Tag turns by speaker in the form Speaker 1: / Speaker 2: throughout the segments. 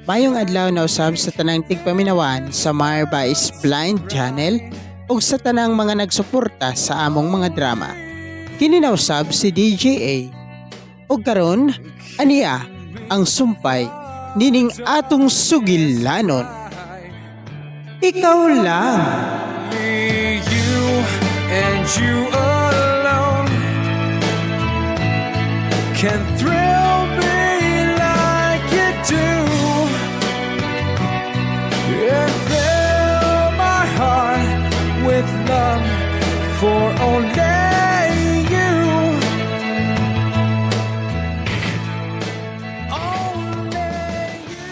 Speaker 1: Mayong adlaw na usab sa tanang tigpaminawan sa Marba is Blind Channel ug sa tanang mga nagsuporta sa among mga drama. Kini na usab si DJA. Ug karon aniya ang sumpay nining atong sugilanon. Ikaw lang.
Speaker 2: Me, you, and you alone can thrill me like you do. And fill my heart with love for only you. Only you.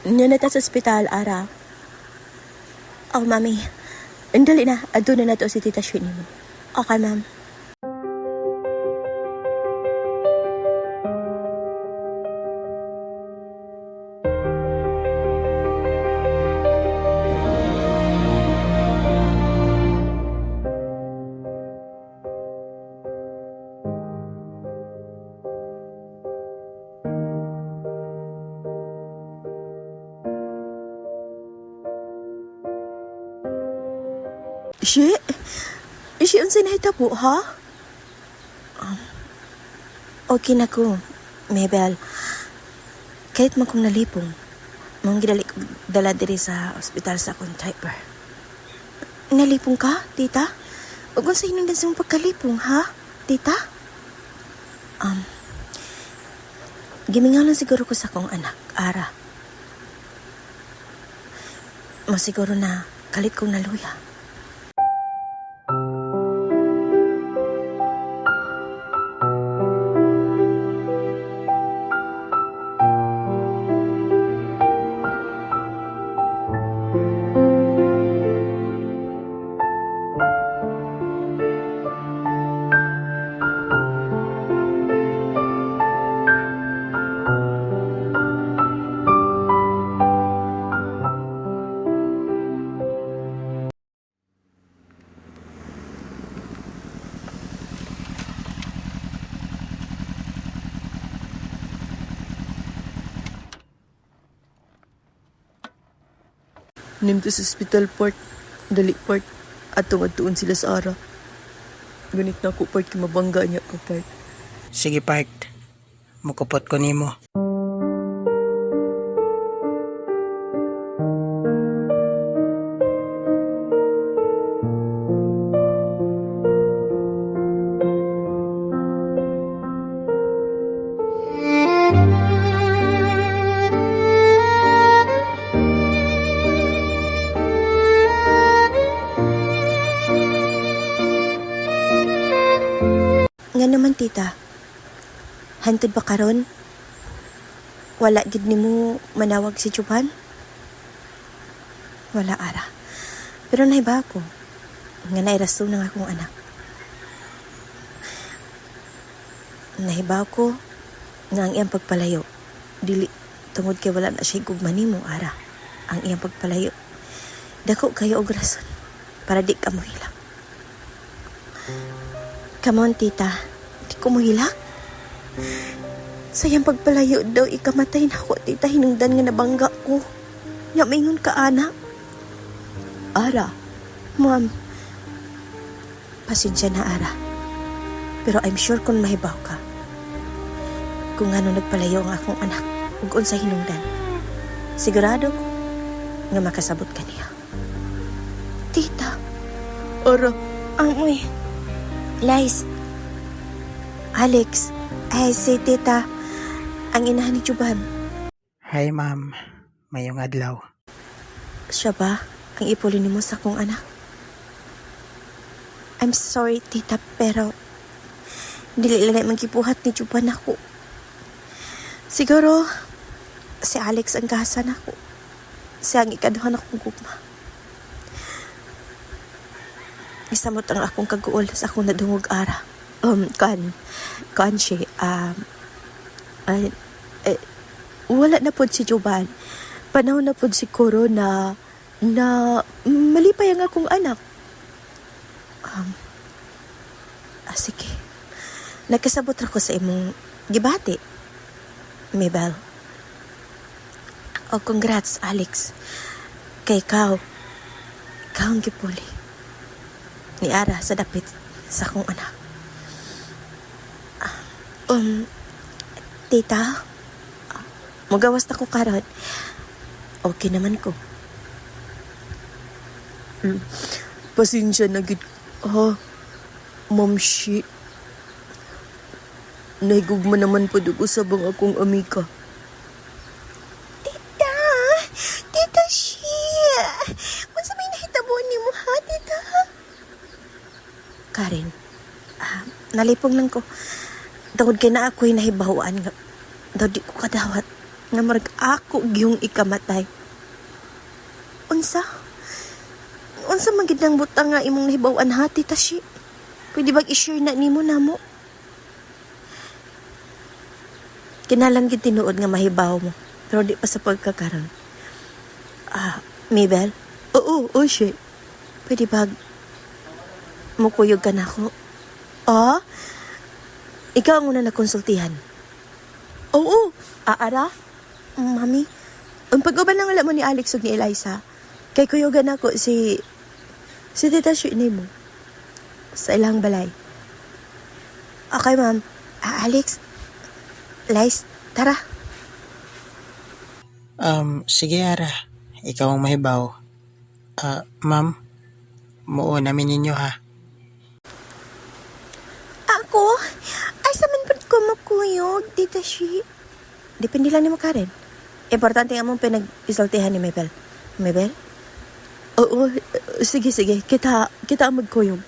Speaker 3: Nga na ta sa ospital, Ara. Oh, mami. Dali na. Adto na nato si Tita Shini mo. Okay, ma'am. Shi? Shi, unsa na hitabo, ha? Okay na ko, Mabel. Kahit man kong nalipong, mong gidali ko dala diri sa ospital sa akong diaper. Nalipong ka, tita? Ug unsa hinungdan sa imong pagkalipong, ha? Tita? Um, Gimingaw lang siguro ko sa akong anak, Ara. Masiguro na kalit kong naluya.
Speaker 4: Nimto sa hospital part, dali part, atong adtuon sila sa ara. Ganit na ako part, kay mabangga niya ko part.
Speaker 1: Sige, part. Mukupot ko nimo.
Speaker 3: Nga naman, tita. Hantod ba karon? Wala gid nimo manawag si Juban? Wala, ara. Pero naiba ako. Nga nairason ng akong anak. Naiba ko nga ang iyang pagpalayo. Dili, tungod kay wala na siya gugma nimo, ara. Ang iyang pagpalayo. Dako kayo og rason para di ka mohilak. Come on, tita. Di ko mohilak. Sa iyang pagpalayo daw, ikamatay na ako, tita. Hinungdan nga nabangga ko. Nga maingon ka, anak.
Speaker 4: Ara,
Speaker 3: Ma'am, pasensya na, Ara. Pero I'm sure kung mahibaw ka. Kung ano nagpalayo ang akong anak, ug unsa hinungdan. Sigurado ko nga makasabot ka niya. Tita,
Speaker 4: ara,
Speaker 3: amoy. Lies. Alex, ay si tita, ang inahan ni Juban.
Speaker 1: Hi, ma'am. Mayong adlaw.
Speaker 3: Siya ba ang ipuli nimo sa akong anak? I'm sorry, tita, pero dili lang manggibuhat ni Juban ako. Siguro, si Alex ang gasa nako. Siya ang ikaduhan akong gugma. Isamot ang akong kaguol sa akong nadungog ara. Kan, kan siya, ay,
Speaker 4: Wala na pod si Jovan. Panahon na pod siguro na na malipay ang akong anak.
Speaker 3: Sige. Nagkasabot ra ko sa imong gibati. Mabel. Oh, congrats, Alex. Kay ikaw. Ikaw ang gipuli. Ni Ara sa dapit sa akong anak. Tita, mugawas na ko karon. Okay naman ko.
Speaker 4: Pasensya na gid ha. Ma'am Shi. Nahigugma naman pod og usab ang akong amika.
Speaker 3: Tita! Tita Shi! Unsa may nahitabo nimo ha, tita? Karen, nalipong lang ko. Tungod kay na ako'y nahibawan nga. Daw di ko kadawat. Nga murag ako giyong ikamatay. Unsa? Unsa man gid nang butang nga imong nahibawan ha, Tita Shi? Pwede bag i-share na nimo namo? Kinalang gid tinuod nga mahibaw mo. Pero di pa sa pagkakaron. Mabel,
Speaker 4: Oo, oh, Shi.
Speaker 3: pwede ba mukuyog ka na ako?
Speaker 4: Ah?
Speaker 3: Ikaw ang una nakonsultihan.
Speaker 4: Oo, aara.
Speaker 3: Mami,
Speaker 4: Ang pag-uban lang wala mo ni Alex ug ni Eliza. Kay kuyugan ako si Tita Shi nimo. Sa ilang balay.
Speaker 3: Okay, ma'am. Alex, Lies, tara.
Speaker 1: Sige Ara, ikaw ang mahibaw. Ma'am, muo namin ninyo ha.
Speaker 3: Ako? Asa man pud ko makuyog, Tita Shi? Depende lang ni mo, Karen. Importante nga mong pinag-isultihan ni Mabel. Mabel?
Speaker 4: Oo, sige sige, kita kita ang magkuyog.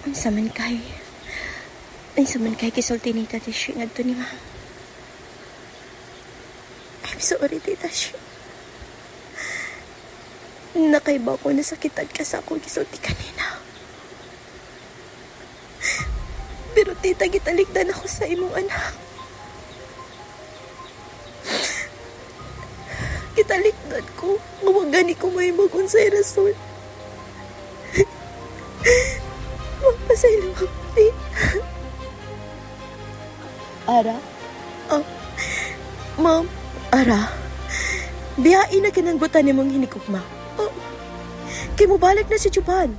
Speaker 3: Unsa man kay? Unsa man kay kisulti ni Tita Shi ngadto ni Ma'am? I'm sorry, Tita Shi. Nakaiba ko nasakitan ka sa akong gisulti kanina. Pero tita, gitalikdan ako sa imong anak.
Speaker 4: Gitalikdan ko. Nga wa gani ko mahimog unsay rason.
Speaker 3: Magpasaylo ako, tita.
Speaker 4: Ara?
Speaker 3: Oh,
Speaker 4: Ma'am, Ara. Biyain na kinang buta nimong hinikugma. Oh, kay mobalik na si Juban.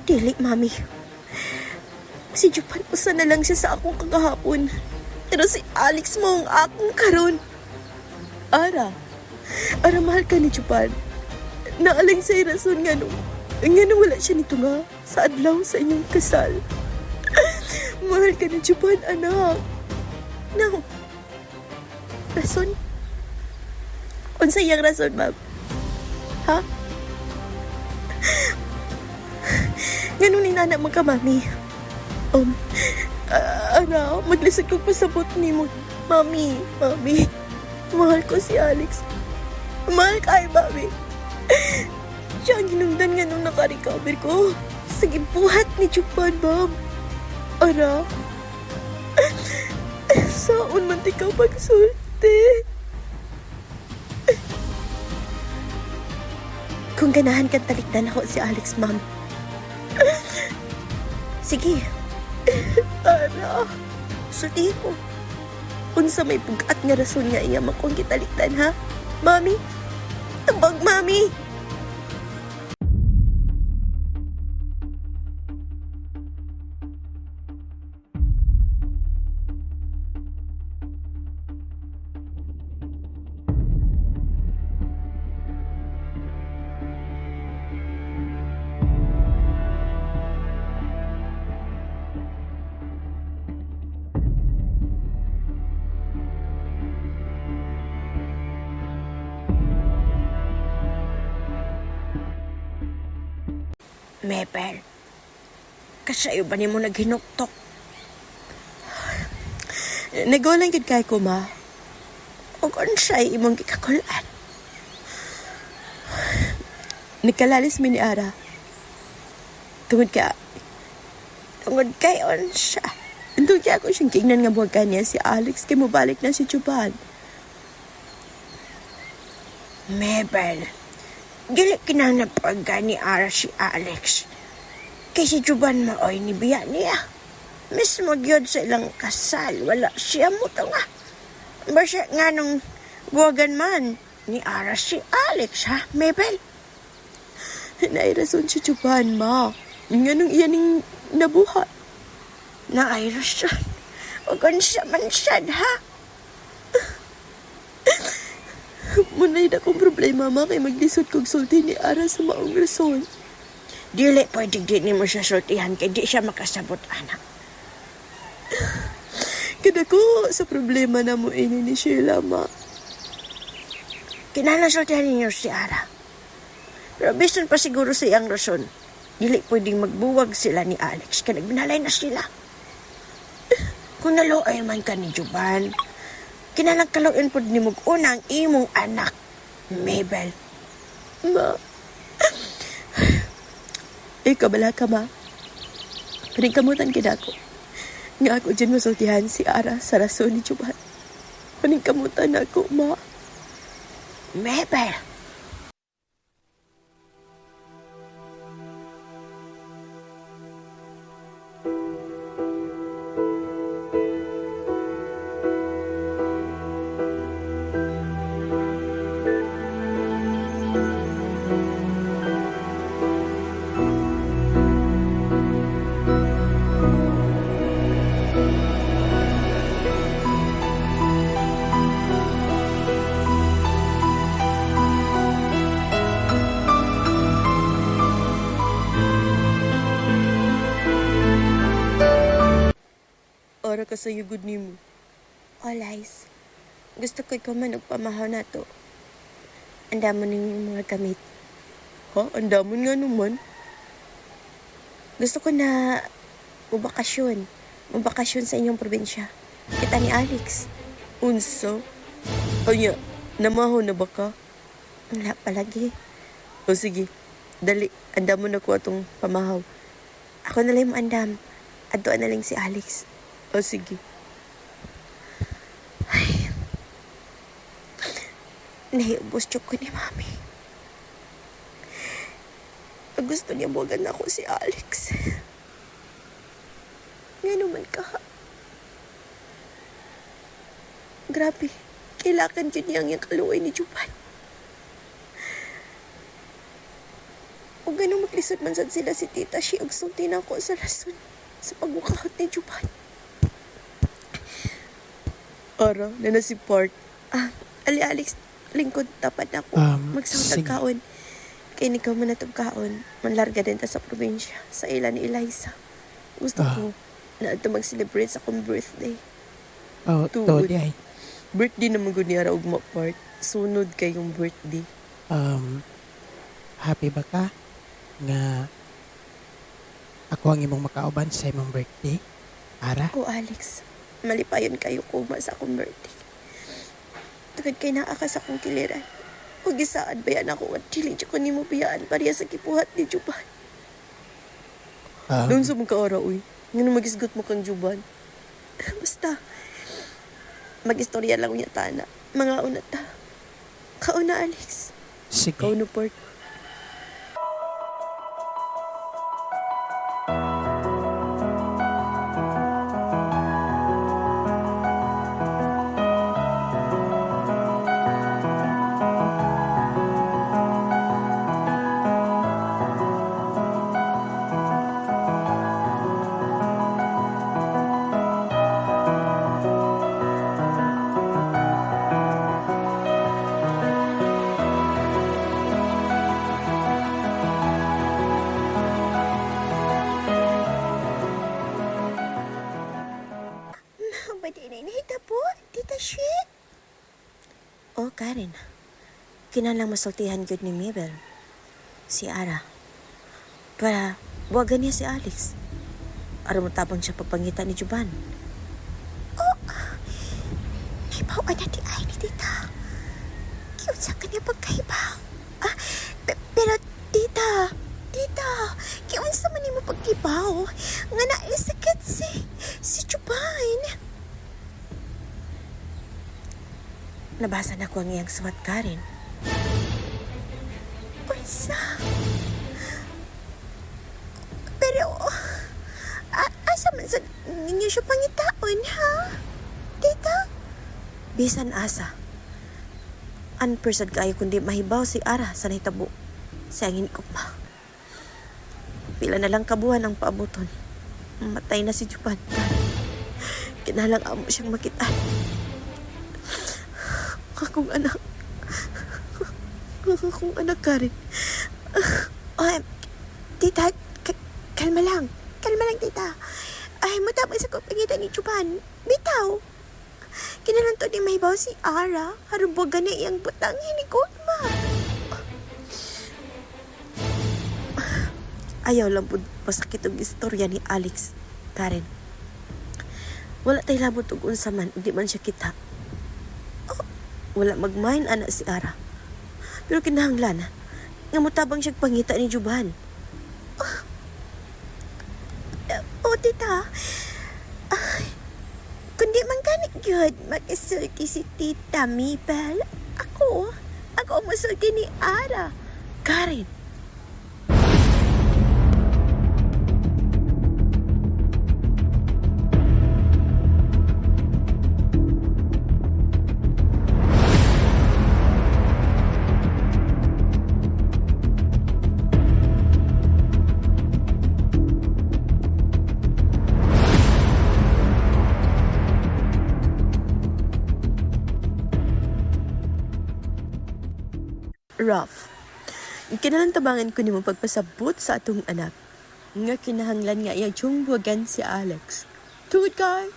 Speaker 3: Dili, Mami.
Speaker 4: Si Juban usa na lang siya sa akong kagahapon. Pero si Alex mo ang akong karon. Ara, Ara mahal ka ni Juban. Naalang sa'y rason nga nung, wala siya nito nga sa adlaw sa inyong kasal. Mahal ka ni Juban, anak.
Speaker 3: No. Rason? Unsa iyang rason, ma'am?
Speaker 4: Ha? Ganun ni nana man ka, mami. Um, Ara, maglisod kong pasabot ni mo. Mami, mami, mahal ko si Alex. Mahal kayo, mami. Siya ang hinungdan nga nung nakarecover ko. Sa gibuhat ni Chupan, ma'am. Ara, saon man ikaw pagsulti.
Speaker 3: Kung ganahan kang talikdan ako si Alex, ma'am. Sige,
Speaker 4: Ara,
Speaker 3: sultihin ko.
Speaker 4: Unsa may pugat nga rason nga iya makong gitalikdan ha? Mami? Tabag, mami!
Speaker 3: Mabel, kasayo ba nimo naghinuktok?
Speaker 4: Nagolang gid kay ko, ma.
Speaker 3: Ug unsay imong gikakulan?
Speaker 4: Nagkalalis mi ni Ara. Tungod ka,
Speaker 3: Tungod kay unsa?
Speaker 4: tungod kay ako siyang kingnan nga buwagan niya si Alex kay mobalik na si Juban.
Speaker 3: Mabel, dili kinahanglan pagka ni Ara si Alex. Kay si Juban maoy ni biya niya. Mismo gyud sa ilang kasal, wala siya mo nga. Basta nga nung buwagan man ni Ara si Alex, ha, Mabel?
Speaker 4: Nairason si Juban, ma. Nganong iyan ning nabuhat.
Speaker 3: Naay rason. Ug unsa man sad, ha?
Speaker 4: Munay na akong problema, ma, kay maglisod kog sulti ni Ara sa maong rason.
Speaker 3: Dili pwede di nimo siya sultihan kay di siya makasabot, anak.
Speaker 4: Kadako sa problema na mo ini ni Sheila, ma.
Speaker 3: Kinahanglan sultihan ninyo si Ara. Pero bisan pa siguro sa iyang rason, dili pwedeng magbuwag sila ni Alex kay nagminalay na sila. Kung naluoy man ka ni Juban, kinahanglan kaluoyan pod nimo og una ang imong anak, Mabel.
Speaker 4: Ma. Ikaw bala ka, ma. Paningkamutan gid ako. Nga ako dyan masultihan si Ara sa rason ni Juban. Paningkamutan ako, ma.
Speaker 3: Mabel.
Speaker 4: Ara ka sa yugod nimo.
Speaker 3: Olays, gusto ko ikaw man og pamahaw na to. Andamon ninyong mga gamit.
Speaker 4: Ha? Andamon nga naman.
Speaker 3: Gusto ko na mabakasyon. Mabakasyon sa inyong probinsya. Kita ni Alex.
Speaker 4: Unsa? Anya, namaho na ba ka?
Speaker 3: Wala palagi.
Speaker 4: O sige, dali, andamon na ko atong pamahaw.
Speaker 3: Ako na lang mo andam. Adto na lang si Alex.
Speaker 4: O sige.
Speaker 3: Nahiubos jud ko ni Mami.
Speaker 4: Gusto niya buwagan ako si Alex.
Speaker 3: Nga naman ka. Grabe. Kailangan yun niya ang iyang kaluoy ni Juban. O ganun maglisod man sad sila si Tita Shi og sulti na ako sa rason sa pagmukahot ni Juban.
Speaker 4: Ara, na si Park.
Speaker 3: Ah, Ali Alex, lingkod tapat na ako. Magsahod
Speaker 1: Sige.
Speaker 3: ang kaon. Kay nikaw man natong kaon, manlarga din ta sa probinsya, sa ila ni Eliza. Gusto ko na adto mag-celebrate sa akong birthday.
Speaker 1: Oh,
Speaker 4: Tuod.
Speaker 1: to di ay.
Speaker 4: Birthday naman gud ni Ara ugma Park. Sunod kayong birthday.
Speaker 1: Um, happy ba ka nga ako ang imong makauban sa imong birthday? Ara?
Speaker 3: Oh, Alex, malipayon kayo kuma sa akong birthday. Tungod kay naa ka sa akong kiliran. Ug gisaad bayan ako at dili jud ko nimo biyaan pareha sa gibuhat ni Juban.
Speaker 4: Doon sa mga ka-ara, uy. Nga magisgot mo kang Juban.
Speaker 3: Basta, magistorya lang unya tana. Mga una ta. Kauna, Alex.
Speaker 1: Sige.
Speaker 4: Ikaw na, Park.
Speaker 3: Pwede na inahita po, Tita Shi. Oh, Karen. Kinahanglang masultihan gyud ni Mabel. Si Ara.
Speaker 4: Para buwagan niya si Alex. Aron motabang siya pagpangita ni Juban.
Speaker 3: Oh, nahibaw na di ay ni tita. Cute sa kanya pagkahibaw. Ah, pero tita, tita, kiunsa man nimo pagkibaw? Nga naisakit si Juban.
Speaker 4: Nabasa na ko ang iyang suwat, Karen.
Speaker 3: Unsa? Pero, asa man sa ninyo siya pangitaon, ha? Tita?
Speaker 4: Bisan asa. Unpersad kayo kundi mahibaw si Ara sa nahitabo. Sa angin ko pa. Pila na lang kabuhan ang paabuton. Matay na si Juban. Kinalang amo siyang makita. Akong anak. Akong anak, Karen.
Speaker 3: Ay, tita, kalma lang. Kalma lang, tita. Ay, matapos sa pagpangita ni Juban. Bitaw. Kinalanto ni mahibaw si Ara. Harumbagan na iyang butang hinigugma.
Speaker 4: Ayaw lang po pasakit og istorya ni Alex, Karen. Wala tay labot og unsa man, di man siya kita. Oh, wala magmain ana si Ara. Pero kinahanglan nga motabang siya pangita ni Juban.
Speaker 3: Oh, tita. Ay, kundi man gani gyud makisulti si Tita Mabel. Ako ang musulti ni Ara.
Speaker 4: Karen. Ralph, kinalantabangan ko nimo pagpasabot sa atong anak. Nga kinahanglan nga iya tiyong buwagan si Alex. Tungod kay,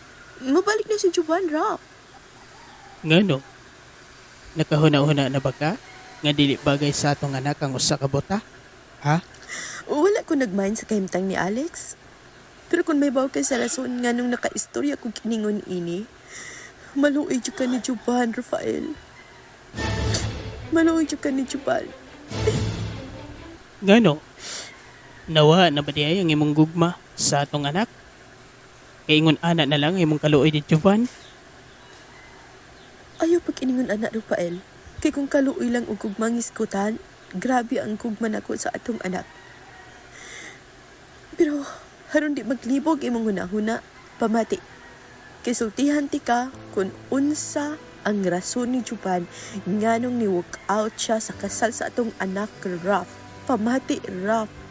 Speaker 4: mabalik na si Juan, Ralph.
Speaker 1: Ngano? Nakahuna-huna na ba ka? Nga dili bagay sa atong anak ang usa ka buta? Ha?
Speaker 4: Wala ko nagmain sa kahimtang ni Alex. Pero kung may baw ka sa rason nga nung nakaistorya ko kiningon ini, maluoy jud ka ni Juban, Rafael. Maluoy jud ka ni Juban.
Speaker 1: Ngano? Nawa na ba di ay ang imong gugma sa atong anak? Kay ingon ana na lang imong kaluoy ni Juban?
Speaker 4: Ayaw pag iningon anak, Rafael. Kay kung kaluoy lang og gugmang iskutan, grabe ang gugma nako sa atong anak. Pero haron di maglibog imong hunahuna, pamati. Kisultihan ti ka kung unsa ang rason ni Juban nganong ni walk out siya sa kasal sa atong anak, Ralph. Pamati, Ralph.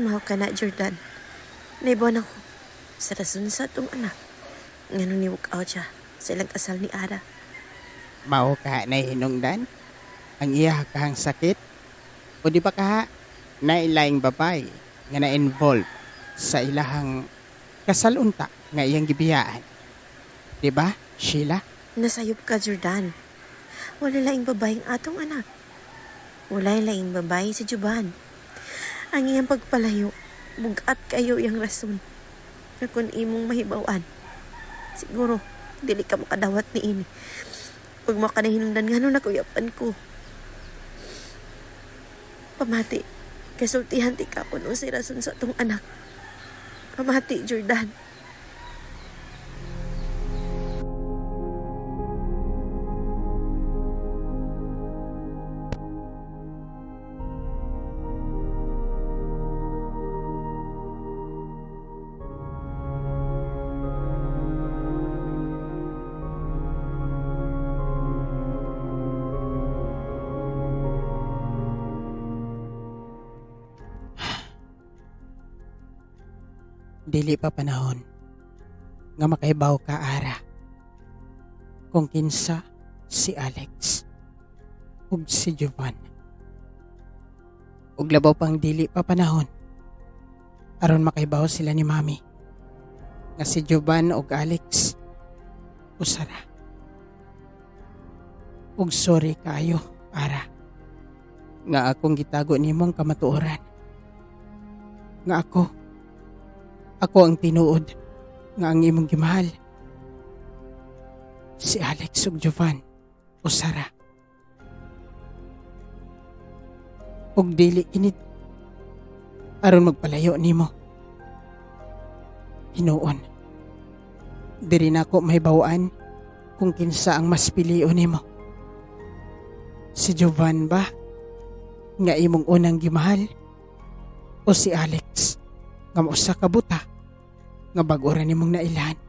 Speaker 4: Mao ka na, Jordan. Naibuan ako sa rason sa atong anak. Ngano ni walk out siya sa ilang kasal ni Ara.
Speaker 1: Mao ka na hinungdan? Ang iya kahang sakit? O di ba kaha nailaing babay nga na-involve sa ilahang kasal unta nga iyang gibiyaan? Di ba, Sheila?
Speaker 4: Nasayop ka, Jordan.
Speaker 3: Wala laing babaeng atong anak. Wala laing babae si Juban. Ang iyang pagpalayo, bugat kayo iyang rason. Na kung imong mahibawan, siguro, dili ka makadawat ni ini. Pag makanahinungdan nga nun, nakuyapan ko. Pamati, kasultihan ti ka kung unsay rason sa atong anak. Pamati, Jordan.
Speaker 1: Dili pa panahon nga makahibaw ka, Ara, kung kinsa si Alex ug si Jovan. Ug labaw pang dili pa panahon aron makahibaw sila ni Mami nga si Jovan ug Alex usa ra. Ug sorry kaayo, Ara, nga akong gitago nimong kamatuoran. Nga ako ang tinuod nga ang imong gimahal. Si Alex ug Jovan usa ra. Ug dili kini aron magpalayo nimo. Hinuon, diri nako mahibaw-an kung kinsa ang mas pilion nimo. Si Jovan ba nga imong unang gimahal o si Alex nga usa ka buta nga bag-o ra nimong nailhan?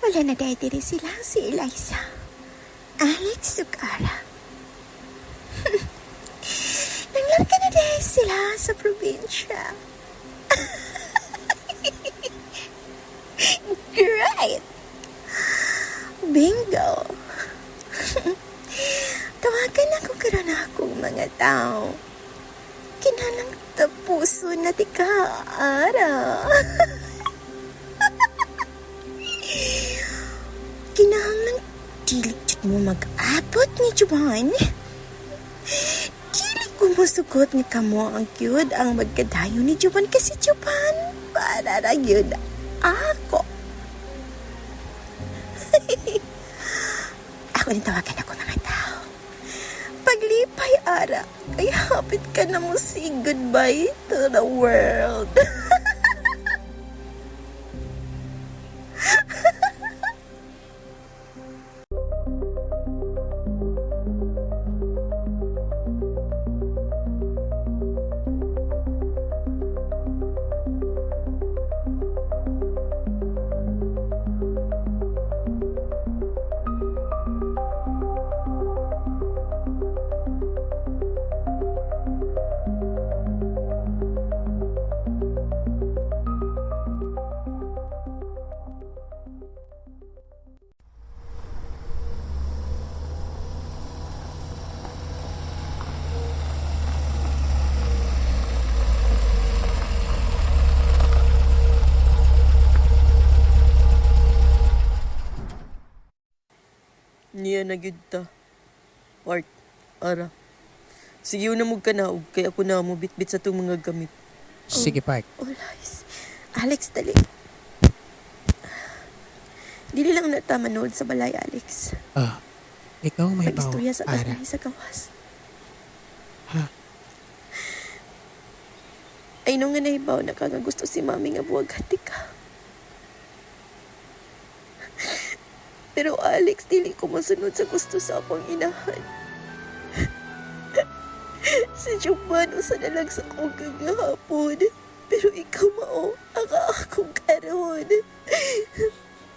Speaker 3: Wala na dahil diri sila si Eliza, Alex ug Ara. Nanglarga na dahil sila sa probinsya. Great! Bingo! Tawagan ako karon akong mga tao. Kinahanglang tapuson na ti ka, Ara. Kinahanglang dili jud mo mag-abot ni Juan. Dili ko mosugot nga kamo ang gyud ang magkadayo ni Juan kasi Juan para ra gyud ako. Ako rin tawagan ako mga tao. Paglipay, Ara, kay hapit ka na mo say goodbye to the world.
Speaker 4: Niya na gyud ta. Art, Ara. Sige una mo ka na og kay ako na mo bitbit sa itong mga gamit.
Speaker 1: Sige, Park.
Speaker 3: Oh, Lies. Alex, dali. Dili lang na ta manood sa balay, Alex.
Speaker 1: Ah, ikaw may baw,
Speaker 3: Pag-istorya sa
Speaker 1: Ara.
Speaker 3: tas sa gawas.
Speaker 1: Ha?
Speaker 3: Ay, nung nga nahibaw na ka nga gusto si mami nga buwagati ka. Pero Alex, dili ko masunod sa gusto sa akong inahan. Si Juban, usa na lang sa akong kagahapon. Pero ikaw mao, ang akong karon.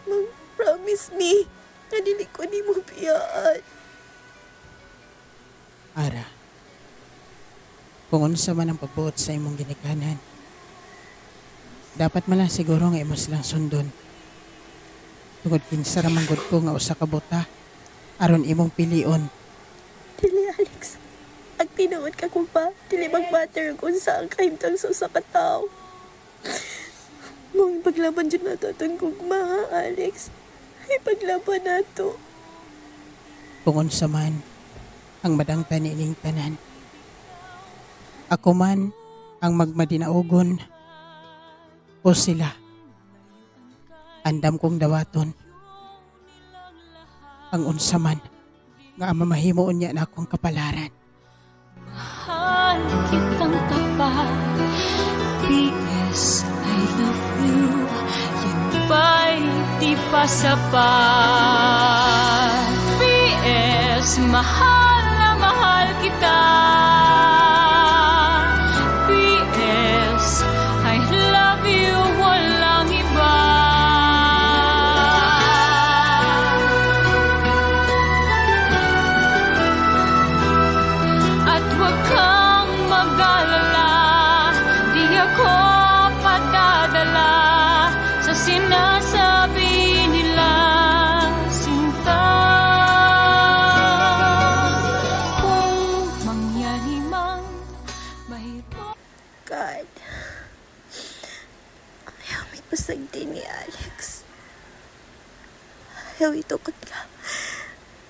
Speaker 3: Mag-promise me nga dili ko nimo biyaan.
Speaker 1: Ara, kung unsa man ang pagbuot sa imong ginikanan, dapat man lang siguro nga imo silang sundon. Tungod kinsa ra man gud ko nga usa ka buta aron imong pilion.
Speaker 4: Dili, Alex. Ang tinuod ka ko pa, dili mag-matter kung saan kahimtang sa usa ka tawo. Mong ipaglaban dyan nato atong gugma, ha, Alex. Ipaglaban nato.
Speaker 1: Kung unsa man ang madangtan niining tanan. Ako man ang magmadinaugon o sila. Andam kong dawaton ang unsa man nga mamahimo unya na akong kapalaran.
Speaker 5: Mahal kitang tapat. P.S. I love you. Yan ba'y di pa sapat? P.S. Mahal na mahal. Mahal kita. P.S. I love you, walang iba. At huwag kang mag-alala, di ako padadala sa sinasabi nila, sinta. Kung mangyari mang mayroon
Speaker 4: God. Ayaw may pasagdi ni Alex. Ayaw itukod ka.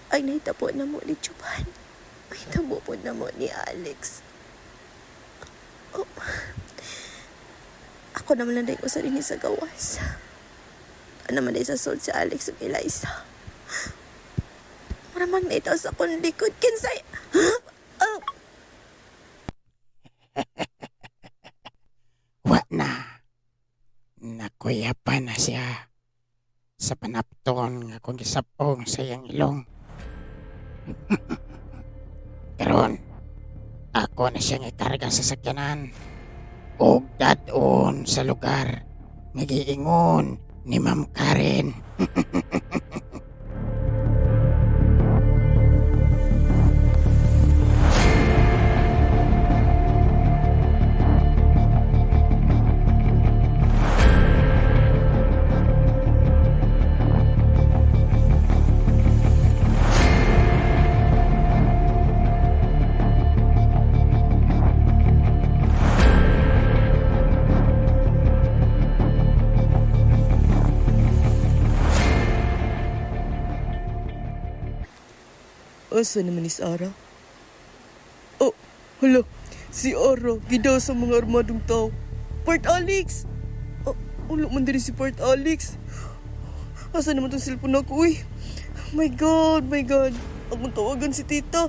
Speaker 4: Ay nahitabo na mo ni Juban. Mahitabo po na mo ni Alex. Oh. Ako naman lang ko sarili sa gawas. Ano naman sa sold si Alex ug Eliza. Maramang naitaw sa akong likod. Kinsay! Oh.
Speaker 1: Wa na. Nakuyapan na siya sa panapton nga kung gisapong sa iyang ilong. Karon, ako na siyang ikarga sa sakyanan og dadon sa lugar nga giingon ni Ma'am Karen.
Speaker 4: Asa naman ni Sarah? Oh, hala. Si Ara, gida sa mga armadong tao. Part Alex! Oh, ulo man diri si Part Alex. Asa naman tong cellphone ako, uy. My God, my God. Akong tawagan si tita.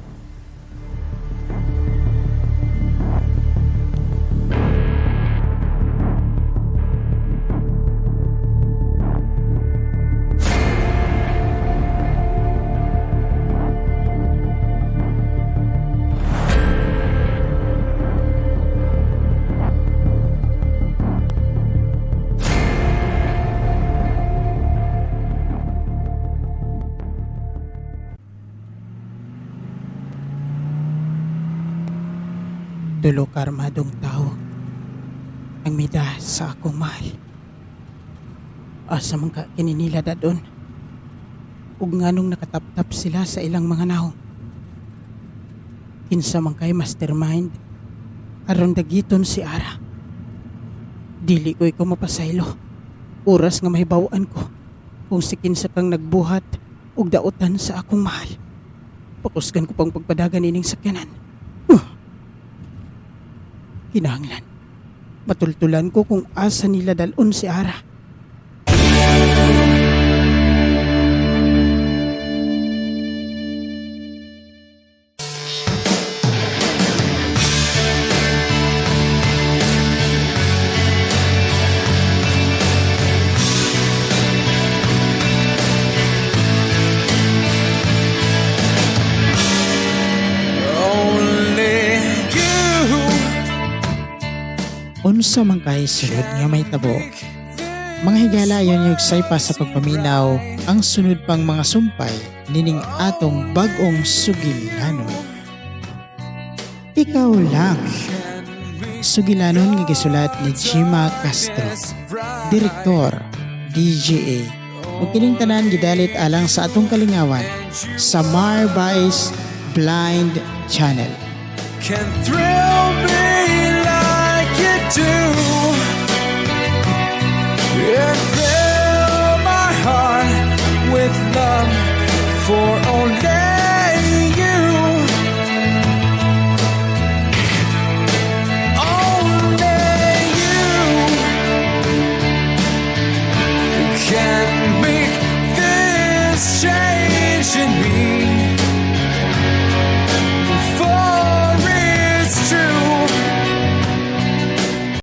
Speaker 1: Tulo ka armadong tao ang mida sa akong mahal. Asa man ka kininila dadon? Ug nganong nakataptap sila sa ilang mga nahong? Kinsa man kay mastermind aron dagiton si Ara. Dili ko ikaw mapasaylo. Oras nga mahibaw-an ko kung si kinsa kang nagbuhat ug dautan sa akong mahal. Pakusgan ko pang pagpadagan ining sakyanan. Kinahanglan. Matultulan ko kung asa nila dalon si Ara.
Speaker 2: Only you.
Speaker 1: Unsa man kay sulod nga may tabo. Mga higala yon yung pa sa pagpaminaw ang sunod pang mga sumpay nining atong bag-ong sugilanon. Ikaw lang. Sugilanon nga gisulat ni Gima Castro. Direktor, DGA. Ug kining tanan gidalit alang sa atong kalingawan sa Marbais Blind Channel.
Speaker 2: Can thrill me like you do.